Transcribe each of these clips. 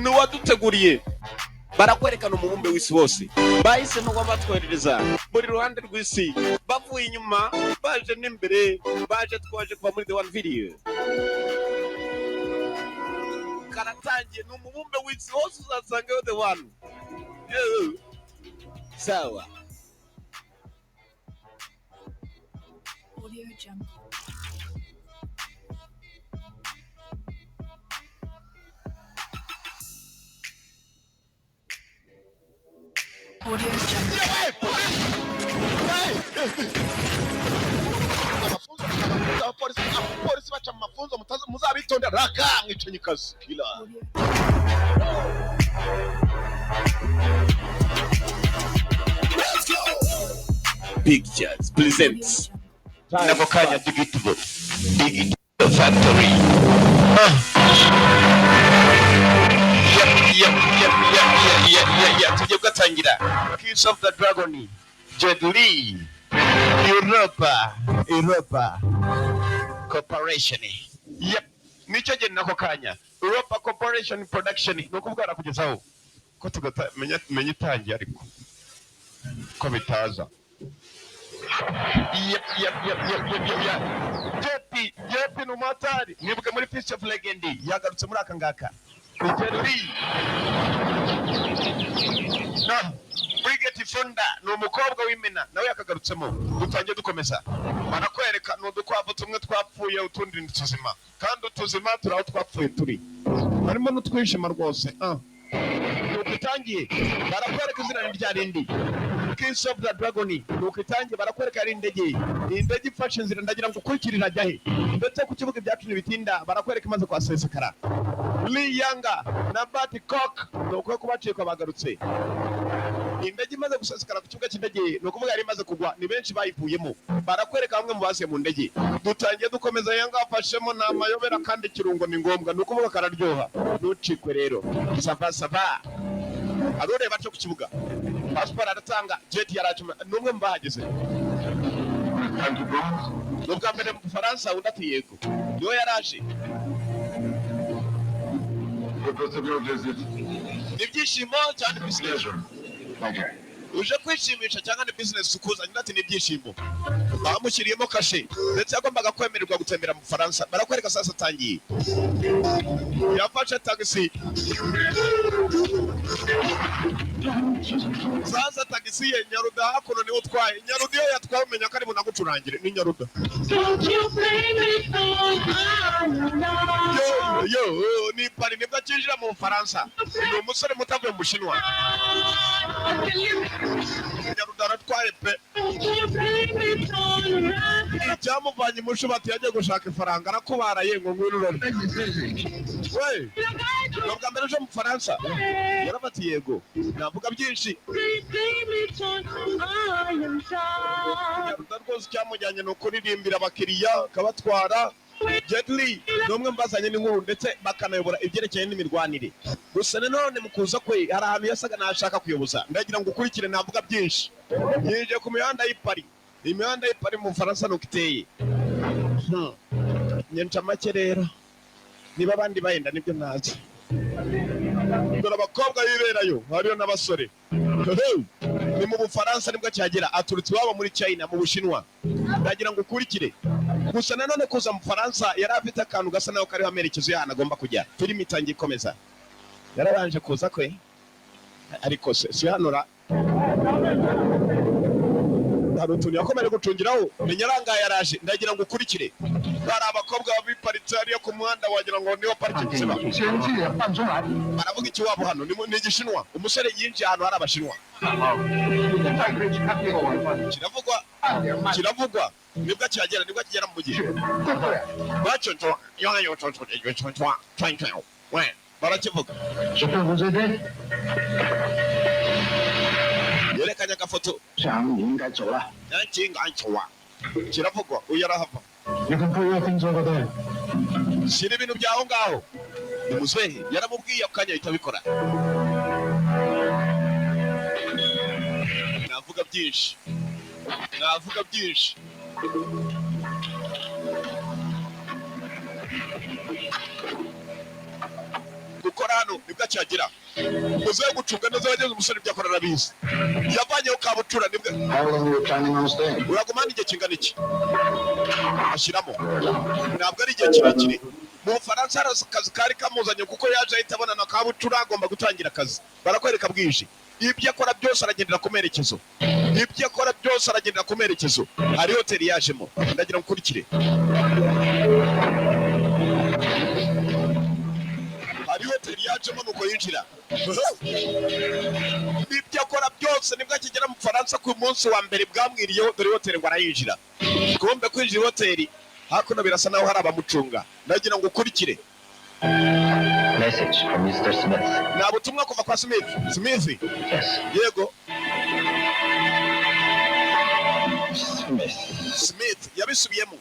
Ni uwaduteguriye. Barakwerekana umubumbe w'isi wose, bahisemo kuba batwoherereza buri ruhande rw'isi, bavuye inyuma baje n'imbere, baje twaje kuva muri The One Video. Karatangiye, ni umubumbe w'isi wose uzasangayo The One. Yeah. Sawa. Audio Jungle. Audio Jungle. Amafunzo, abapolisi, abapolisi baca mu mafunzo, muzabitondera raka mwicanyi kazi kila. Audio. Pictures presents. Audio Jungle. Nako kanya Digital Digital Factory. Yep. Tugiye kugatangira. Kiss of the Dragon, Jet Li, Europa, Europa Corporation. Yep, nicyo gihe nako kanya Europa Corporation Production, ni ukuvuga barakugezaho ko tugatamenya menya itangiye, ariko ko bitaza. Yep. JP, JP ni umumotari. Nibuke muri Peace of Legend yagarutse muri aka ngaka. Ni Jet Li. No. Bridget Fonda ni umukobwa w'imena, nawe yakagarutsemo. Dutangiye dukomeza. Barakwereka ni udukwavu tumwe twapfuye, utundi ni tuzima. Kandi utuzima turi aho twapfuye turi. Harimo n'utwishima rwose. Ah. Nuko itangiye barakwereka izina ni rya rindi, Kiss of the Dragon. Nuko itangiye barakwereka ari indege, iyi ndege ifashe inzira. Ndagira ngo ukurikire irajya he, ndetse ku kibuga ibyacu ntibitinda, barakwereka imaze kuhasesekara. Lee Yanga na Bart Cock ni uko kubacikwa bagarutse. Indege imaze gusesekara ku kibuga cy'indege, ni ukuvuga yari imaze kugwa, ni benshi bayivuyemo. Barakwereka bamwe mu basiye mu ndege. Dutangiye dukomeza. Yanga afashemo ni amayobera, kandi ikirungo ni ngombwa, ni ukuvuga kararyoha. Ntucikwe rero. Ça va, ça va. Arureba aca ku kibuga, pasiporo aratanga. Jet yaracuma, ni umwe mu bahageze. Ni ubwa mbere mu Bufaransa? Undi ati yego, niwe yaraje. Ni ibyishimo cyane, business? Uje kwishimisha cyangwa ni business ukuzanye? Undi ati ni ibyishimo. Bamushyiriyemo kashe, ndetse yagombaga kwemererwa gutembera mu Bufaransa. Barakwereka sasa atangiye, yafashe tagisi. Sasa tagisi ye Nyaruda hakuno niwe utwaye. Nyaruda iyo yatwaye umenya ko ari bunagucurangire, ni Nyaruda. Don't you blame it on Yo yo, ni Paris, nibwo akinjira mu Bufaransa. Ni umusore muto avuye mu Bushinwa. Nyaruda aratwaye pe. Icyamuvanye imushubati, yagiye gushaka ifaranga, arakubaraye ngo ngwino urore. We, ni ubwa mbere uje mu Bufaransa? Yarafatiye yego. Navuga byinshi. Nyaruda rwose icyamujyanye ni ukuririmbira abakiriya akabatwara. Jet Li ni umwe mu bazanye n'inkuru, ndetse bakanayobora ibyerekeye n'imirwanire. Gusa nanone mu kuza kwe hari ahantu yasaga n'ashaka kuyoboza. Ndagira ngo ukurikire, navuga byinshi. Yinjiye ku mihanda y'i Paris. Imihanda y'i Paris mu Bufaransa nuko iteye. Nyenca make rero, niba abandi bahenda nibyo ntazi. Dore abakobwa biberayo, hariyo n'abasore. Hehe. Ni mu Bufaransa nibwo cyagera, aturutse iwabo muri China, mu Bushinwa. Ndagira ngo ukurikire. Gusa nanone kuza mu Bufaransa yari afite akantu gasa naho kariho amerekezo y'ahantu agomba kujya. Filimi itangiye ikomeza, yarabanje kuza kwe, ariko se si hano ra hari utuntu yakomeje gucungiraho. Ni nyarangaye yaraje. Ndagira ngo ukurikire. Hari abakobwa biparitse hariya ku muhanda, wagira ngo niyo parikingi ziba. 先自己放出来。 Baravuga ikiwabo hano ni Igishinwa. Umusore yinjiye ahantu hari Abashinwa. 好，现在可以去看这个晚饭， Kiravugwa. 半点慢 Kiravugwa, nibwo akihagera, nibwo akigera mu mujyi. 去，对不对？ We, barakivuga. 是对不对？ Yerekanye agafoto. 想你应该走了。 Kiravugwa, uyu arahava. 你跟朋友听说过对？ Shyira ibintu byaho ngaho. Ni muzehe yaramubwiye, ako kanya ahita abikora. Navuga byinshi, navuga byinshi. Ukora hano nibwo akihagera, muzehe gucunga neza abagenzi. Umusore ibyo akora arabizi, yavanyeho kabutura nibwo. How long are you planning on staying? Uraguma hano igihe kingana iki? Ashyiramo. Very long. Ntabwo ari igihe kirekire. Mu Bufaransa hari akazi kari kamuzanye, kuko yaje ahita abona na kabutura, agomba gutangira akazi. Barakwereka bwije, ibyo akora byose aragendera ku merekezo, ibyo akora byose aragendera ku merekezo. Hari hoteli yajemo, ndagira ngo ukurikire. Hari hoteli yajemo, nuko yinjira, ibyo akora byose nibwo akigera mu Bufaransa ku munsi wa mbere bwamwiriyeho. Dore hoteli ngo arayinjira, kumbe kwinjira hoteli hakuno birasa naho hari abamucunga. Ndagira ngo ukurikire. Message from Mr. Smith. Nta butumwa kuva kwa Smith. Smith? Yes. Yego. Smith. Smith yabisubiyemo.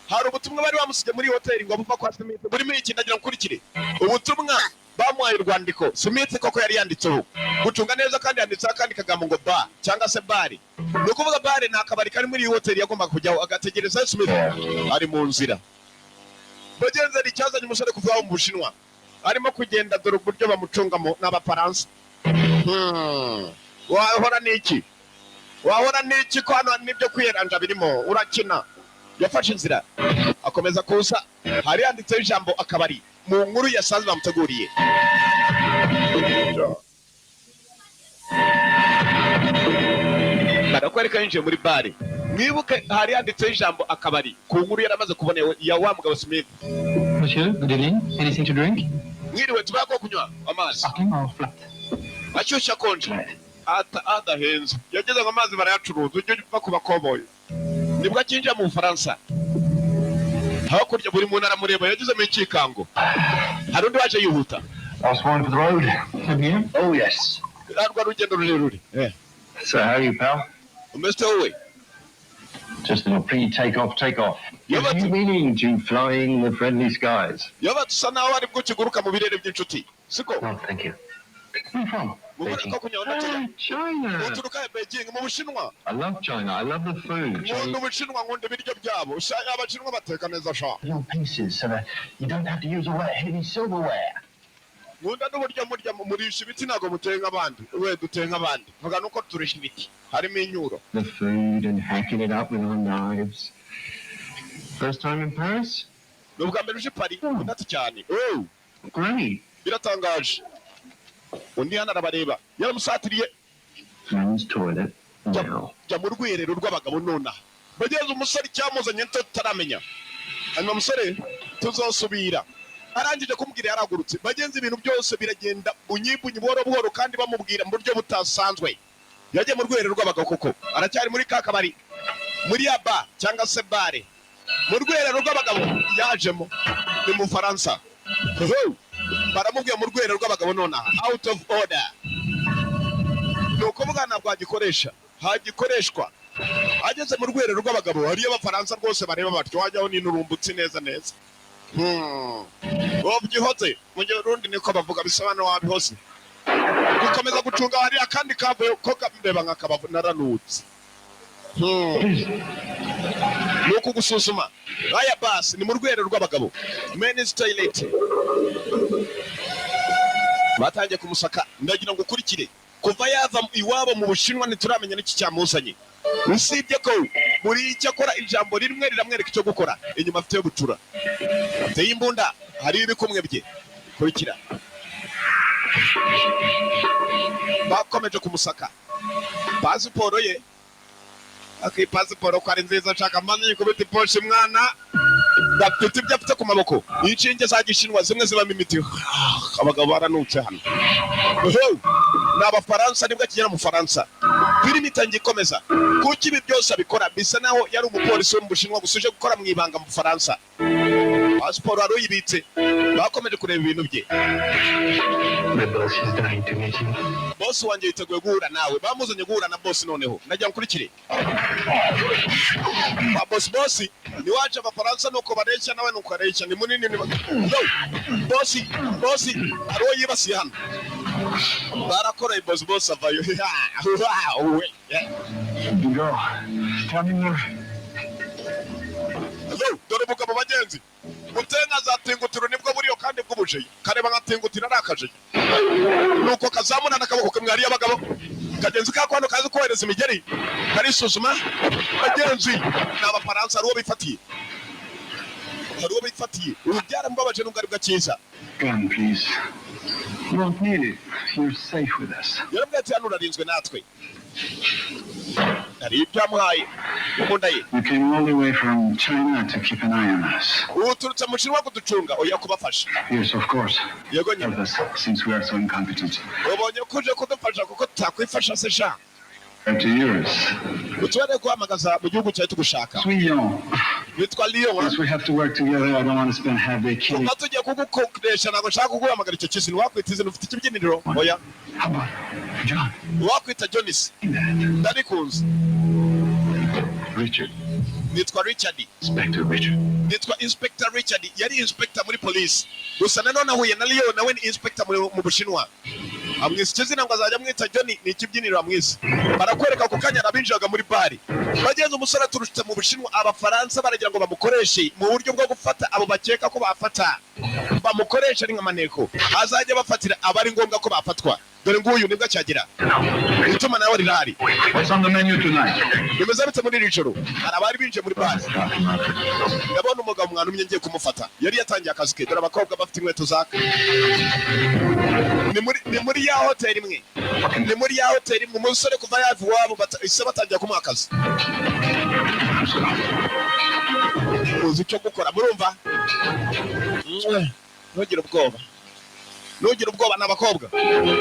Hari ubutumwa bari bamusize muri hoteli ngo buva kwa Smith, burimo iki? Ndagira ngo ukurikire ubutumwa bamuhaye. Urwandiko Smith koko yari yanditseho gucunga neza, kandi yanditseho akandi kagambo ngo ba cyangwa se bare. Ni ukuvuga bare ni akabari kari muri iyi hoteli yagombaga kujyaho agategereza Smith ari mu nzira. Bagenzi, hari icyazanye umusore kuva mu Bushinwa. Arimo kugenda, dore uburyo bamucungamo n'Abafaransa. Wahora n'iki? Wahora n'iki ko hano n'ibyo kwiyeranja birimo? Urakina. Yafashe inzira akomeza kuza, hari handitseho ijambo akabari mu nkuru yasanze bamuteguriye. Barakwereka yinjiye muri bare. Mwibuke hari handitseho ijambo akabari ku nkuru yari amaze kubona ya wa mugabo Smith. Monsieur, good evening. Anything to drink? Mwiriwe, tubaye ko kunywa amazi? Sparkling or flat? Ashyushye, akonje, adahenze. Yageze ngo amazi barayacuruza, ujye upfa ku bakoboyi. Nibwo akinjira mu Bufaransa, hakurya buri muntu aramureba, yageze mu ikikango. Hari undi waje yihuta. Last one for the road. A beer? Oh, yes. Rwa rugendo rurerure. So, how are you, pal? Umeze wowe? Just a little pre-take-off, take-off. Yeah, but- You meaning to flying the friendly skies? Yaba dusa naho aribwo ukiguruka mu birere by'inshuti, siko? No, thank you. Where you from? Mubure ko kunywa ndakenya. Ah, China. Uturuka he? Beijing, mu Bushinwa. I love China. I love the food. Nkunda Ubushinwa, nkunda ibiryo byabo. Abashinwa bateka neza sha. Little pieces so that you don't have to use all that heavy silverware. Nkunda n'uburyo murya, murisha ibiti, ntabwo muteye nk'abandi. We duteye nk'abandi, vuga nuko turisha ibiti harimo inyuro. The food and hacking it up with our knives. First time in Paris? Ni ubwa mbere uje i Paris? Undati cyane. Oh, Great. biratangaje. Undi hano arabareba, yaramusatiriye. Men's toilet now. Jya mu rwiherero rw'abagabo nonaha. Bagenzi, umusore icyamuzanye tutaramenya. Hanyuma umusore tuzosubira arangije kumubwira yaragurutse. Bagenzi, ibintu byose biragenda bunyibunyi, buhoro buhoro, kandi bamubwira mu buryo butasanzwe. Yagiye mu rwiherero rw'abagabo koko, aracyari muri ka kabari, muri ya ba cyangwa se bare. Mu rwiherero rw'abagabo yajemo, ni mu Bufaransa. Ho! Baramubwiye mu rwiherero rw'abagabo nonaha, out of order, ni ukuvuga ntabwo hagikoresha, hagikoreshwa. Ageze mu rwiherero rw'abagabo, hariyo Abafaransa rwose bareba batyo, wajyaho n'inturumbutsi neza neza. Wabyihoze mu gihe urundi niko bavuga, bisobanura wabihoze. Gukomeza gucunga, hari akandi kavuye ko ndeba nk'akabavu naranutse. Ni ukugusuzuma. Aya basi ni mu rwiherero rw'abagabo, men's toilet. Batangiye kumusaka. Ndagira ngo ukurikire. Kuva yava iwabo mu Bushinwa ntituramenya n'iki cyamuzanye, usibye ko buri icyo akora ijambo rimwe riramwereka icyo gukora. Inyuma afite yo gucura, afite y'imbunda, hari ibikumwe bye. Kurikira, bakomeje kumusaka pasiporo ye. Aki pasiporo ko ari nziza, nshaka maze yikubita iposhe. Mwana bafite ibyo afite ku maboko, inshinge za gishinwa zimwe zibamo imiti. Abagabo baranutse hano. Uhu! Ni Abafaransa. Nibwo akigera mu Faransa, filimi itangiye ikomeza. Kuki ibi byose abikora? Bisa naho yari umupolisi wo mu Bushinwa gusa uje gukora mu ibanga mu Bufaransa. Pasiporo wari uyibitse, bakomeje kureba ibintu bye. My boss is dying to meet you. Bosi wanjye yiteguye guhura nawe. Bamuzanye guhura na bosi. Noneho ndagira ngo ukurikire ba bosi. Bosi ni waje. Abafaransa nuko bareshya, nawe nuko areshya, ni munini ni Yo! Bosi, bosi hari uwo yibasiye hano, barakoreye bosi. Bosi avayo. We. You go. Tell me more. Yo, dore umugabo. Bagenzi, mutenga zatingutiro nibwo buriyo. Kandi bw'ubujeyi kareba nka tingutira ari akajeyi, nuko kazamura n'akaboko kamwe. Hariyo abagabo kagenzi kako hano kazi kohereza imigeri, karisuzuma. Bagenzi ni Abafaransa. Hari uwo bifatiye, hari uwo bifatiye. Ubu byaramubabaje nubwo aribwo akiza. Gun, please. You won't need it. You're safe with us. Yarabwiye ati: "Hano urarinzwe natwe." Hari ibyo yamuhaye imbunda ye. You came all the way from China to keep an eye on us. Uturutse mu Bushinwa kuducunga? Oya, kubafasha. Yes, of course. Yego nyine. Help us, since we are so incompetent. Ubonye ko uje kudufasha kuko tutakwifasha se sha? 30 years. Utubereye guhamagaza mu gihugu cyawe tugushaka. Lyon. Witwa Lyon. Since we have to work together, I don't want to spend half day killing. Kuva tugiye kugukoresha, ntabwo nshaka kuguhamagara icyo kintu. Wakwita izina? Ufite ikibyiniriro? Oya. How about John? Wakwita Jonis? Ndabikunze. Richard. Nitwa Richard. Inspector Richard. Nitwa Inspector Richard. Yari inspector muri polisi gusa. Nanone ahuye na Leo, nawe ni inspector mu Bushinwa. Amwise icyo zina ngo azajya amwita Johnny, ni ikibyiniriro amwise. Barakwereka ako kanya arabinjiraga muri bari. Bagenzi, umusore aturutse mu Bushinwa. Abafaransa baragira ngo bamukoreshe mu buryo bwo gufata abo bakeka ko bafata, bamukoresha ari nk'amaneko, azajya bafatira abari ngombwa ko bafatwa. Dore nguyu nibwo acyagera, itumanaho rirahari. What's on the menu tonight? Bimeze bite muri iri joro? Hari abari binjiye muri bari. Ndabona umugabo mwanumye, ngiye kumufata. Yari yatangiye akazi ke. Dore abakobwa bafite inkweto zaka. Ni muri ya hoteli imwe, ni muri ya hoteli imwe. Umusore kuva yava iwabo ise batangiye kumuha akazi. Uzi icyo gukora, murumva? Ntugire ubwoba, ntugire ubwoba. Ni abakobwa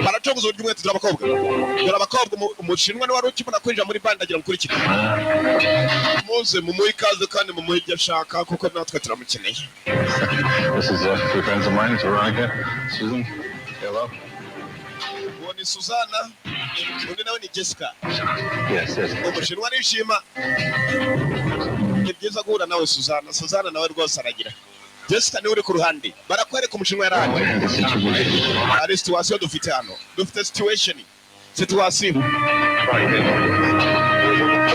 baracongoza uburyo umwete. Dore abakobwa, dore abakobwa. Umushinwa niwe wari ukibona kwinjira muri bandi, agira mukurikire. Muze mumuhe ikaze kandi mumuhe ibyo ashaka kuko natwe turamukeneye. This is two friends of mine. It's Veronica, Susan. Hello. Uwo ni Suzana, undi nawe ni Jessica. Yes. Umushinwa arishima. Ni byiza guhura nawe, Suzana. Suzana nawe rwose aragira. Jessica niwe uri ku ruhande. Barakwereka umushinwa yarahari. The situation. Hari situation dufite hano, dufite situation.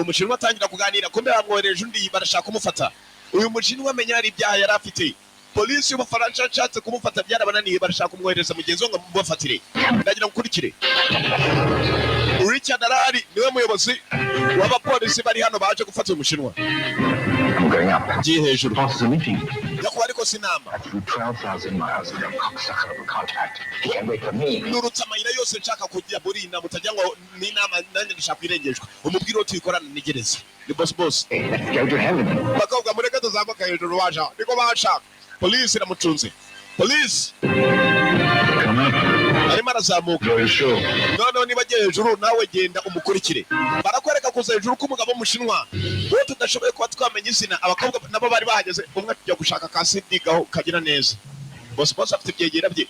Umushinwa atangira kuganira, kumbe bamwohereje undi, barashaka kumufata. Uyu mushinwa amenya hari ibyaha yari afite. Polisi y'Ubufaransa yashatse kumufata byarabananiye, barashaka kumwohereza mugenzi we ngo mubafatire. Ndagira ngo ukurikire. Richard arahari, niwe muyobozi w'abapolisi bari hano baje gufata uyu mushinwa. I'm going up. Ngiye hejuru. Boss is a meeting. Nyakubahwa, ariko si inama. I flew 12,000 miles with a cocksucker of a contract. He can't wait for me. Nurutse amayira yose nshaka kujya muri iyi nama, utagira ngo ni inama nanjye ndashaka kwirengeshwa. Umubwire uwo tuyikorana ntegereze ni boss, boss. Hey, let's go to heaven. Bakobwa, mureke tuzamuka hejuru. Waja niko bashaka. Polisi iramucunze, polisi. Come up. Arimo arazamuka. Enjoy your show. Noneho niba agiye hejuru, nawe genda umukurikire. Barakwereka kuza hejuru k'umugabo w'Umushinwa uwo tudashoboye kuba twamenya izina. Abakobwa nabo bari bahageze, umwe ajya gushaka ka sidi gaho kagira neza. Boss, boss afite ibyegera bye.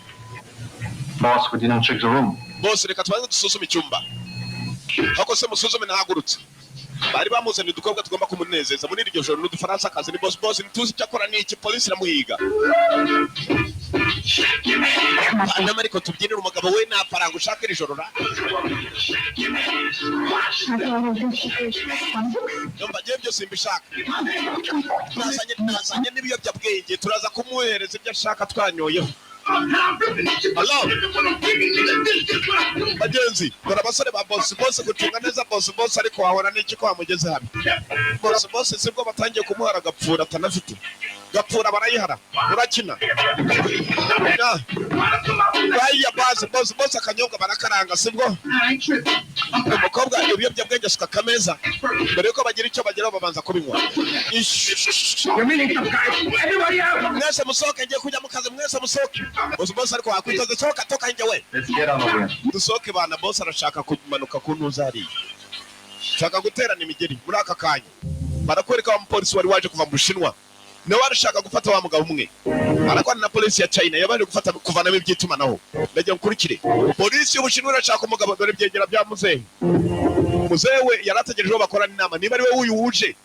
Boss, we did not check the room. Boss, reka tubanze dusuzume icyumba. Ahubwo se musuzume ntahagurutse. Bari bamuzaniye udukobwa tugomba kumunezeza muri iryo joro n'Udufaransa. Akazi ni boss, boss ntituzi icyo akora. Ni iki? Polisi iramuhiga. Hanyuma ariko tubyinire umugabo we nta faranga ushaka iri joro ra. Yumva ngewe byose mbishaka. Nazanye n'ibiyobyabwenge, turaza kumuhereza ibyo ashaka twanyoyeho. Hello? Bagenzi, dore abasore ba boss, boss gucunga neza boss, boss. Ariko wahora n'iki ko wamugeze hano boss, boss? Sibwo batangiye kumuhara gapfura atanafite gapfura, barayihara. Urakina. Baya boss, boss, boss, akanyobwa barakaranga. Sibwo umukobwa ibiyobyabwenge asuka akameza. Mbere yuko bagira icyo bageraho babanza kubinywa. Ish. Mwese musohoke, ngiye kujya mu kazi. Mwese musohoke. Boss, boss, ariko wakwitoza. Sohoka, toka njye we. Let's get on over. Dusohoke bana. Boss arashaka kumanuka ku ntuza hariya, shaka guterana imigeri muri aka kanya. Barakwereka wa mupolisi wari waje kuva mu Bushinwa, nawe arashaka gufata wa mugabo umwe arakwana na polisi ya China yabanje gufata kuvanamo iby'itumanaho. Ndagira ngo ukurikire. Polisi y'Ubushinwa irashaka umugabo. Dore ibyegera bya muzehe. Muzehe we yari ategereje uwo bakorana inama, niba ari we wuyu wuje.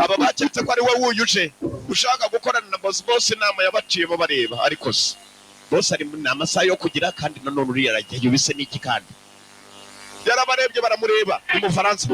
Aba baketse ko ari we wuyu uje ushaka gukorana na boss. Boss inama yabaciyemo bareba, ariko se boss ari ni amasaha yo kugira kandi nanone uriya arajyayo bise n'iki? Kandi yarabarebye, baramureba. Ni Umufaransa.